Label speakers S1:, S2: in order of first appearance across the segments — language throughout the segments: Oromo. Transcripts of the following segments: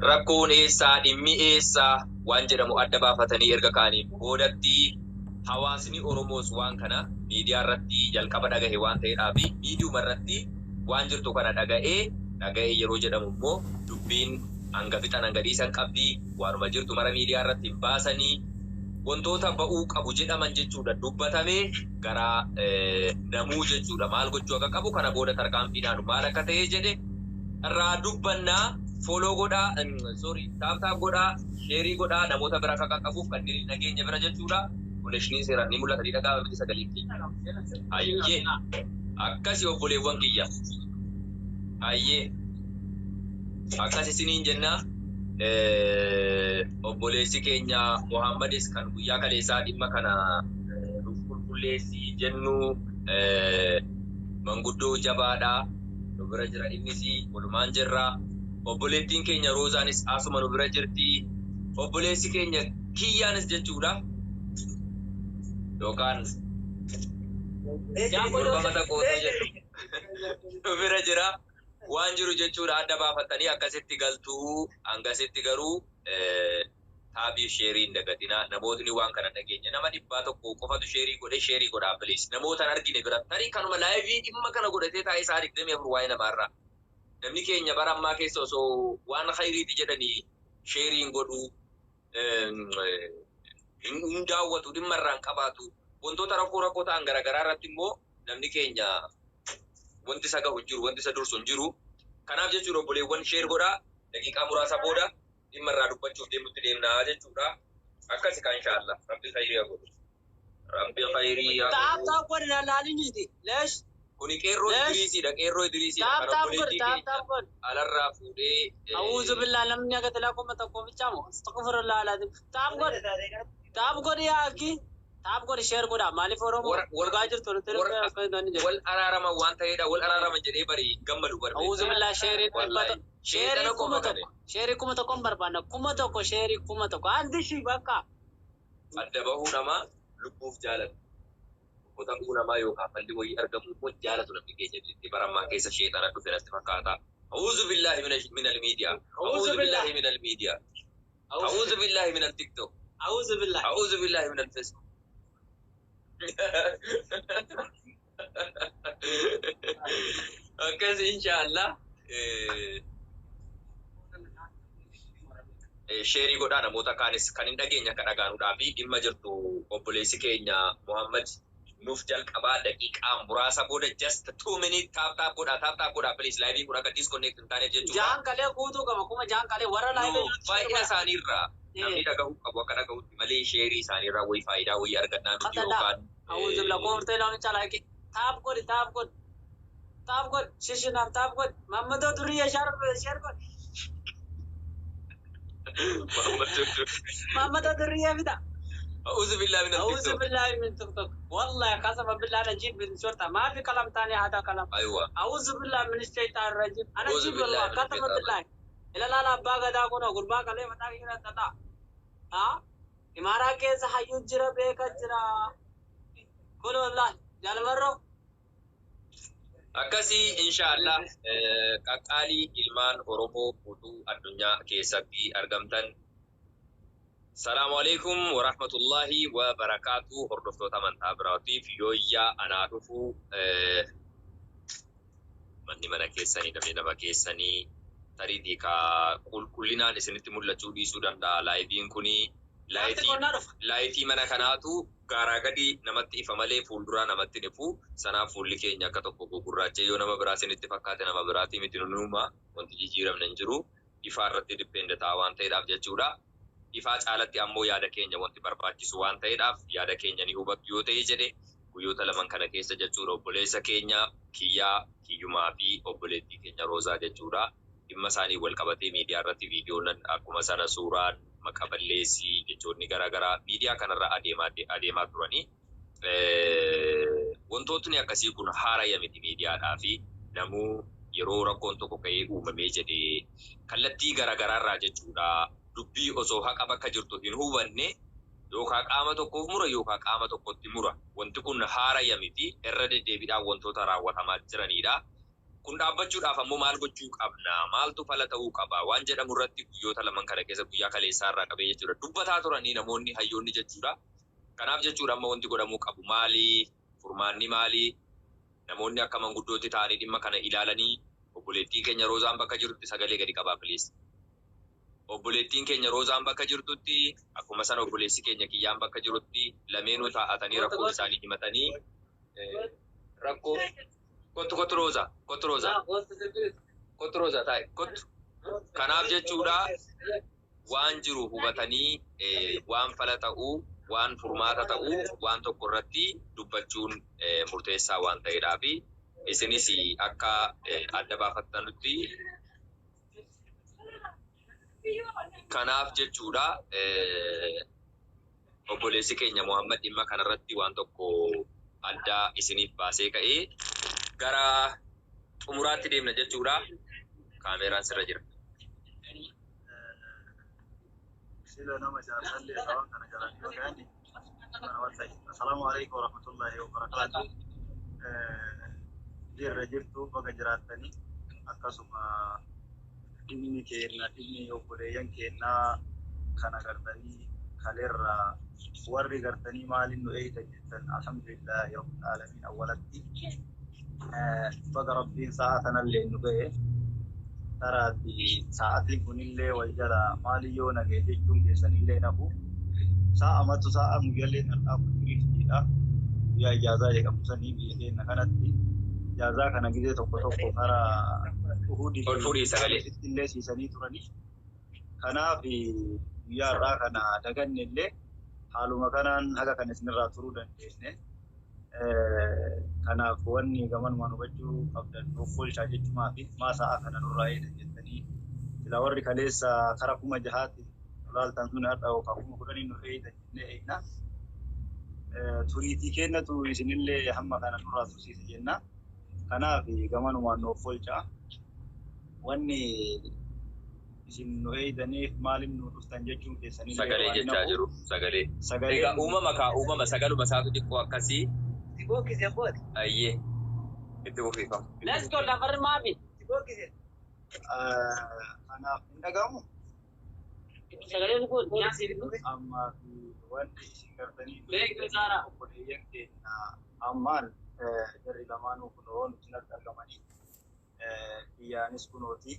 S1: Rakkoon eessaa, dhimmi eessaa waan jedhamu adda baafatanii erga ka'anii boodatti, hawaasni Oromoos waan kana miidiyaa irratti jalqaba dhagahe waan ta'eedhaaf, miidiyuma irratti waan jirtu kana dhaga'ee. Dhaga'ee yeroo jedhamu immoo dubbiin hanga fixan hanga dhiisan qabdi. Waanuma jirtu mara miidiyaa irratti hin baasanii, wantoota ba'uu qabu jedhaman jechuudha dubbatamee gara namuu jechuudha maal gochuu akka qabu, kana booda tarkaanfiidhaan maal akka ta'e jedhe irraa dubbannaa. Follow godhaa, sorry, tap tap godhaa, share godhaa, namoota bira akka qaqqabuuf, kanneen nageenya bira jechuudha. Connectioniin seeraan ni mul'ata, ni dhaga'ama miti sagaleen keenya? Hayyee, akkasi obboleewwan kiyya. Hayyee, akkas isiniin jenna. Obboleessi keenya Muhammadis kan guyyaa kaleessaa dhimma kana nuuf qulqulleessi jennu manguddoo jabaadha. Nu bira jira, innis walumaan jirra. Obboleettiin keenya Roozaanis asuma nu bira jirti. Obboleessi keenya Kiyyaanis jechuudha. Yookaan gurbaa mata qootoo jedhu nu bira jira. Waan jiru jechuudha adda baafatanii akkasitti galtuu. Hangasitti garuu tap share hin dagatinaa. Namootni waan kana dhageenya nama 100 qofatu share godhe. Share godhaa please, namoota hin argine bira. Tarii kanuma live dhimma kana godhatee taa'ee sa'a 24 waa'ee namaarraa. Namni keenya bara ammaa keessa osoo waan khayriiti jedhanii share hin godhuu, hin daawwatu, dhimma irraa hin qabaatu. Wantoota rakkoo rakkoo ta'an garaagaraa irratti immoo namni keenya wanti isa gahu hin jiru, wanti isa dursu hin jiru. Kanaaf jechuudha, obboleewwan, share godhaa. Daqiiqaa muraasa booda dhimma irraa dubbachuuf deemutti deemnaa jechuudha. Akkasi kan inshaallah Rabbi khayrii haa godhu. Rabbi khayrii haa
S2: Tap
S1: godhu.
S2: Tap godhi na laaliniiti. Leesh.
S1: Kuni qeerroo
S2: Leesh.
S1: Idriisiidha. Qeerroo Idriisiidha.
S2: Tap
S1: Kan
S2: tap godhi,
S1: obboleettii
S2: tap
S1: keenya
S2: tap godhi.
S1: alarraa fuudhee.
S2: A'uuzu billah, namni akka tilaa 1000 bichaamu. Astaghfirullah alazim. Tap godhi. Tap godhi yaa akki. Tap godhi, share godha. Maaliif Oromoo dhugaa jirtu nuti
S1: Warra
S2: inni jedhu.
S1: Wal araaraman waan ta'eedha. Wal araaraman jedhee bari gammadu
S2: A'uuzu
S1: barbeessa.
S2: billah, share 100.
S1: Wallaahi.
S2: Share
S1: Sheexana
S2: kuma
S1: qofa kane.
S2: tokko. Share 1000 hin barbaanna. 1000, share 1000. Andi shi bakka.
S1: Adda bahuu namaa lubbuuf jaalatu. Tokko ta'uu namaa yookaan falli wayii argamuu immoo jaalatu namni keenya jettee bara ammaa keessa sheexana dhufe natti fakkaata. A'uuzu billaahi min al-miidiyaa. A'uuzu billaahi min al-miidiyaa. A'uuzu billaahi min al-TikTok.
S2: A'uuzu billah.
S1: A'uuzu billaahi min al-Facebook. Akkas inshaallah. Share godhaa, namoota kaanis kan hin dhageenye akka dhagaanuudhaa fi dhimma jirtu obboleessi keenya Muhammad nuuf jalqabaa daqiiqaa muraasa booda, just 2 minute. Tap tap godhaa, tap tap godhaa please, live kun akka disconnect hin taaneef jechuudha.
S2: Jahan kalee guutuu qaba. 6000 kalee warra
S1: No,
S2: live.
S1: baay'ina isaaniirraa namni dhagahuu qabu akka dhagahutti malee share isaaniirraa wayii faayidaa wayii argannaa miti
S2: Khatala.
S1: yookaan
S2: A'uuzu billah, koortee lamicha like. Tap godhi, tap godhi. Tap godhi. Shishinaaf tap godhi. Mammadoo Duriyya share share godhi.
S1: Muhammad.
S2: Mammadoo Duriyya fida.
S1: أعوذ بالله من
S2: أعوذ
S1: التيك توك.
S2: بالله من تيك توك. والله قسما بالله أنا أجيب من شرطة، ما في كلام ثاني، هذا كلام. أعوذ بالله من الشيطان الرجيم. أنا
S1: أعوذ
S2: أجيب
S1: بالله
S2: والله
S1: من
S2: قسما
S1: الشيطان.
S2: بالله. إلا لا لا باغا دا كنا غربا كله متا كنا تتا ها إمارة كيس حيو جرا بيك جرا كل والله جالمرو.
S1: Akkasii inshaallah, qaqqaalii ilmaan Oromoo guutuu addunyaa keessatti argamtan. Salaamu alaikum wa rahmatullahi wa barakaatu. Hordoftoota amantaa biraatiif yooyyaa, anaa dhufu. Manni mana keessanii, namni nama keessanii, tariitii ka qulqullinaan isinitti mul'achuu dhiisuu danda'a. Liveiin kuni
S2: Naafti
S1: light
S2: qonnaa dhufa.
S1: Light mana kanaatu gaaraa gadi namatti ifa malee fuulduraa namatti hin ifu. Sanaaf fuulli keenya akka tokko gugurraachee yoo nama biraa isinitti fakkaate, nama biraatii miti, nunuma wanti jijjiiramne hin jiru. Ifaa irratti depend ta'a waan ta'eedhaaf jechuudha. Ifaa caalatti ammoo yaada keenya wanti barbaachisu waan ta'eedhaaf yaada keenya ni hubattu yoo ta'e jedhe. Guyyoota laman kana keessa jechuudha, obboleessa keenya Kiyyaa Kiyyumaa fi obboleettii keenya Roozaa jechuudha. Dhimma isaanii wal qabatee miidiyaa irratti viidiyoon akkuma sana suuraan maqa balleessii jechoonni garaagaraa miidiyaa kanarra adeemaa adeemaa turanii. Wantootni akkasii kun haaraya miti miidiyaadhaa fi namuu yeroo rakkoon tokko ka'ee uumamee jedhee kallattii garaagaraarraa jechuudha, dubbii osoo haqa bakka jirtu hin hubanne yookaan qaama tokkoof mura yookaan qaama tokkotti mura. Wanti kun haaraya miti, irra deddeebiidhaan wantoota raawwatamaa jiranidha. Kun dhaabbachuudhaaf ammoo maal gochuu qabna? Maaltu fala ta'uu qaba? Waan jedhamu irratti guyyoota lamaan kana keessa guyyaa kaleessaa irraa qabee jechuudha. Dubbataa turanii namoonni hayyoonni jechuudha. Kanaaf jechuudha amma wanti godhamuu qabu maali? Furmaanni maali? Namoonni akka manguddootti ta'anii dhimma kana ilaalanii obboleettii keenya Roozaan bakka jirtutti sagalee gadi qabaa please. Obboleettiin keenya Roozaan bakka jirtutti akkuma sana obboleessi keenya Kiyyaan bakka jirutti lameenuu taa'atanii rakkoo isaanii himatanii rakkoo kottu kottu Roozaa kottu Roozaa kottu Roozaa taa'e kottu. Kanaaf jechuudha waan jiru hubatanii waan fala ta'uu waan furmaata ta'uu waan tokko irratti dubbachuun murteessaa waan ta'eedhaa fi isinis akka adda baafattanutti kanaaf jechuudha obboleessi keenya Muhammad dhimma kanarratti waan tokko adda isiniif baasee ka'ee gara xumuraatti deemna jechuudha. Kaameeraan sirra jira.
S3: Sila nama jaarsallee sabaan kana jalanii waga'ani. Assalaamu alaikum warahmatullahi wabarakatuh. Jirra jirtu baga jiraattanii akkasuma dhimmi keenya dhimmi obboleeyyan keenyaa kana gartanii kaleerraa warri gartanii maaliin nu eeytan jettan alhamdulillahi rabbil aalamiin awwalatti baga rabbiin sa'a sanallee nu ga'e taraatti sa'atiin kunillee wal jala maaliyyoo naga'e jechuun keessanillee nafu sa'a matu sa'a guyyaallee har'aa kun diriirtiidha guyyaa ijaazaa jedhamu sanii biyya keenya kanatti ijaazaa kana gizee tokko tokko karaa uhudii
S1: Ol fuudhii sagalee.
S3: illee siisanii turanii kanaaf guyyaa har'aa kana daganne illee haaluma kanaan haga kan isinirraa turuu dandeenye. Kanaaf wanni gamanumaan hubachuu qabdan nuuf oolchaa jechuumaa fi maa sa'a kana nurraa eegan jettanii sila warri kaleessa kara 6000tti laaltan sun har'a yookaan 10,000 nu eegan jennee eegna. Turiitii kennatu isinillee hamma kana nurraa tursiise jenna. Kanaaf gamanumaan nuuf oolchaa. Wanni isin nu eegdaniif maaliif nu dhuftan jechuun keessanillee
S1: Sagalee
S3: waan
S1: jechaa
S3: nafu.
S1: jiru. Sagalee.
S3: Sagalee
S1: Egaa uumama kaa uumama sagaluma isaatu xiqqoo akkasii. Ayyee. Itti fufiifama.
S2: Let's go lafarri maafi.
S3: Kanaaf hin dhagahamu.
S2: Sagaleen kun
S3: Ammaa fi wanti isin gartanii
S2: Beektu Saara.
S3: obboleeyyan keenya ammaan jarri lamaanuu kunoo nuti natti argamanii kiyyaanis kunooti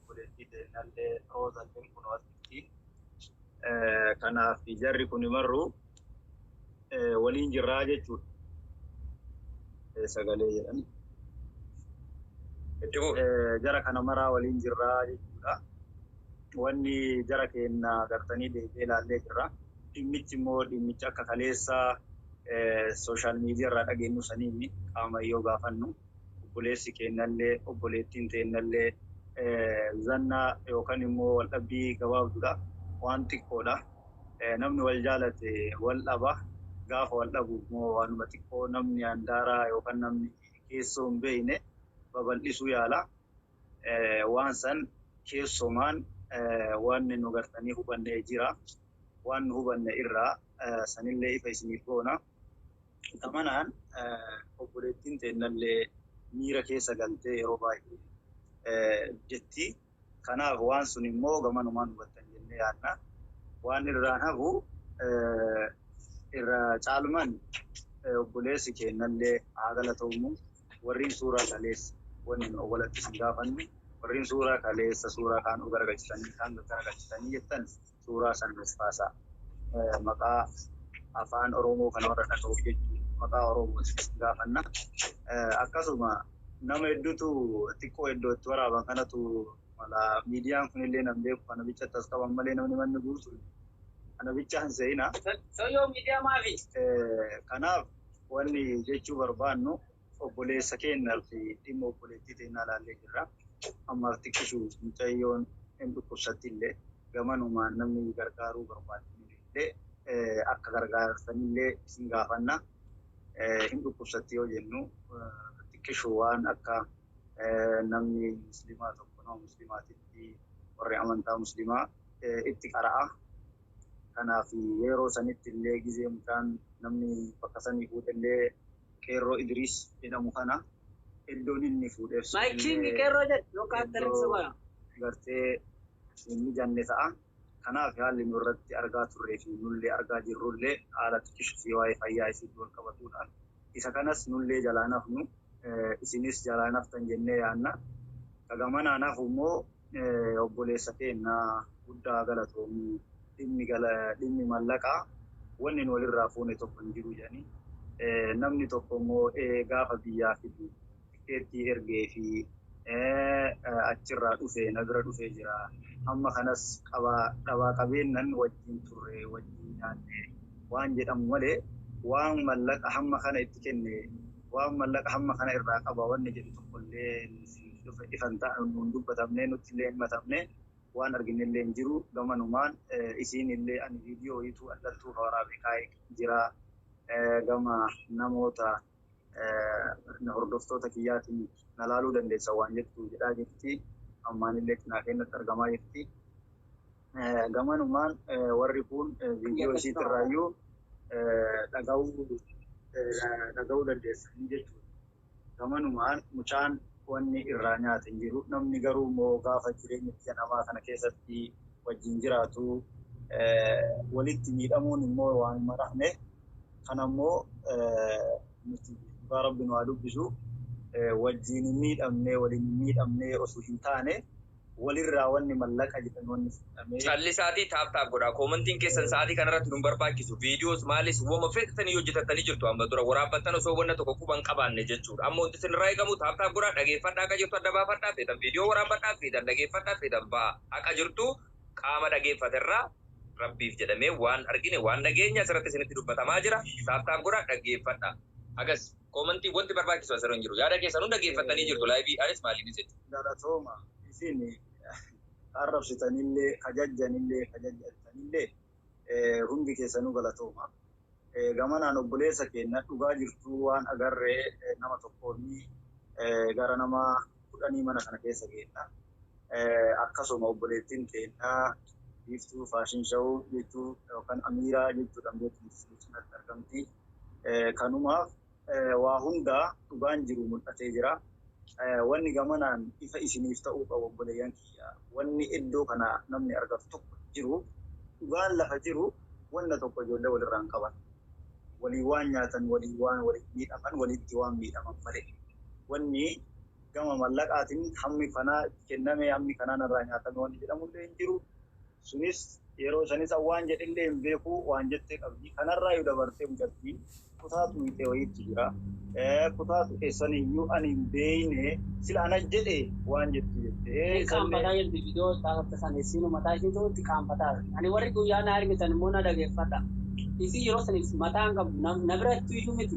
S3: obboleettii teennallee roozallee kunoo asitti. Kanaaf jarri kun marru waliin jirraa jechuudha. Sagalee jedhan.
S1: Itti fufi.
S3: Jara kana maraa waliin jirraa jechuudha. Wanni jara keenya gartanii deebi'ee ilaallee jirra. Dhimmichi immoo dhimmicha akka kaleessa social media irraa dhageenyu saniin qaama yoo gaafannu obboleessi keenyallee obboleettiin teennallee zannaa yookaan immoo waldhabbii gabaabduudha. Waan xiqqoodha. Namni wal jaalate wal dhaba. Gaafa wal dhabu immoo waanuma xiqqoo namni handaaraa yookaan namni keessoo hin beekne babal'isuu yaala. Waan san keessumaan wanni nu gartanii hubannee jira. Waan nu hubanne irraa sanillee ifa isiniif goona. Gamanaan obboleettiin teennallee miira keessa galtee yeroo baay'ee jetti. Kanaaf waan sun immoo gamanumaan hubattan jennee yaadna. Waan irraan hafu irra caalman obboleessi keennallee haa galatoomu. Warreen suuraa kaleessa wanni nu awwalatti isin gaafannu warreen suuraa kaleessa suuraa kaan garagalchisanii kaan garagalchisanii jettan suuraa san nuuf kaasaa. Maqaa afaan Oromoo kana warra dhaga'uuf jechuun maqaa Oromoo gaafanna. Akkasuma nama hedduutu xiqqoo iddoo itti waraaban kanatu mala miidiyaan kunillee nam beeku kana bichatti as qaban malee namni manni guutu kana bicha hin se'ina.
S2: Soyyoo miidiyaa maafi.
S3: Kanaaf wanni jechuu barbaannu obboleessa keenyaa fi dhimma obboleettii teennaa ilaallee jirra. Ammaaf xiqqishu mucayyoon hin dhukkubsatti illee gamanumaan namni gargaaruu barbaadu illee akka gargaarsanillee isin gaafanna. Hin dhukkubsatti yoo jennu xiqqishu waan akka namni musliimaa tokko nama musliimaatitti warri amantaa musliimaa itti qara'a. Kanaaf yeroo sanitti illee gizee mucaan namni bakka sanii fuute illee qeerroo Idris jedhamu kana Iddoon inni fuudheef
S2: Maayikiin qeerroo jedhu yookaan
S3: iddoo gartee hin mijanne ta'a. Kanaaf haalli nu irratti argaa turree fi nullee argaa jirrullee haala xiqqishuu fi waa'ee fayyaa isiitti wal qabatudha. Isa kanas nullee jalaa nafnu, isinis jalaa naftan jennee yaanna. Kagamanaa nafu immoo obboleessa keenya guddaa galatoomii, dhimmi mallaqaa wanni nu walirraa fuune tokko hin jiru jedhanii. Namni tokko immoo gaafa biyyaa fidu tikeettii ergee fi achirraa dhufee na bira dhufee jira. Amma kanas dhabaa qabeennan wajjin turre, wajjin nyaanne waan jedhamu malee, waan mallaqa hamma kana itti kenne, waan mallaqa hamma kana irraa qaba wanni jedhu tokkollee ifan ta'an nuun dubbatamne, nutti illee himatamne, waan argine illee hin jiru. Gamanumaan isiin illee ani viidiyoo wayituu allattuu waraabee kaa'ee jira, gama namoota hordoftoota kiyyaatiin na laaluu dandeessa waan jettu jedhaa jirti. Ammaan illee cinaa keenyatti argamaa jirti. Gamanumaan warri kun viidiyoo isiitirraayyuu dhaga'uu dandeessanii jechuudha. Gamanumaan mucaan wanni irraa nyaate hin jiru. Namni garuu immoo gaafa jireenya biyya namaa kana keessatti wajjin jiraatu walitti miidhamuun immoo waan hin marafne. Kana immoo nuti dhugaa rabbi nu haa dubbisu, wajjin hin miidhamne, waliin hin miidhamne osoo hin taane, walirraa wanni mallaqa jedhan wanni fuudhamee.
S1: Callisaatii tap tap godhaa. Commentiin keessan sa'aatii kanarratti nu barbaachisu. Viidiyoos maalis wama feetatanii hojjetatanii jirtu amma dura waraabbattan osoo wanna tokko quban qabaanne jechuudha. Amma wanti isin irraa eegamu tap tap godhaa, dhageeffadhaa, akka jirtu adda baafadhaa, feetan viidiyoo waraabbadhaa, feetan dhageeffadhaa, feetan ba'a. Haqa jirtu qaama dhageeffaterraa rabbiif jedhamee waan argine waan dhageenya asirratti isinitti dubbatamaa jira. Tap tap godhaa, dhaggeeffadhaa. Agas commentii wanti barbaachisu asirra hin jiru. Yaada keessan hunda dhaggeeffattanii jirtu liveiidhaanis maaliinis jechuudha.
S3: Galatooma, isin arrabsitanillee, kajajjanillee, kajajjanillee, hundi keessanuu galatooma. Gamanaan obboleessa keenya dhugaa jirtu waan agarree nama tokkoon gara nama 10 mana kana keessa geenna. Akkasuma obboleettiin keenya Biiftuu Fashion Show jechuu yookaan Amiiraa jechuudhaan beekamtu cinatti argamti. Kanumaaf waa hundaa dhugaan jiru mul'atee jira. Wanni gamanaan ifa isiniif ta'uu qabu, obboleeyyan kiyya. Wanni iddoo kana namni argatu tokko jiru, dhugaan lafa jiru wanna tokko ijoollee walirraa hin qaban. Walii waan nyaatan, walii waan waliin miidhaman, walitti waan miidhaman malee. Wanni gama mallaqaatiin hammi kanaa itti kenname, hammi kanaa narraa nyaatame wanni jedhamullee hin jiru. Sunis yeroo sanis waan jedhillee hin beeku waan jettee qabdi. Kanarraa yoo dabartee mucattiin kutaatu hiixee wayiitu jira. Kutaatu keessaniyyuu ani hin beeyne, sila ana jedhe waan jettu jettee.
S2: Ni qaanfataa jirti viidiyoo isaa sana, isiin mataa isiitu itti qaanfataa. Ani warri guyyaa na argitan immoo na dhageeffadha. Isii yeroo saniif mataa hin qabdu, na biratti iyyuu miti.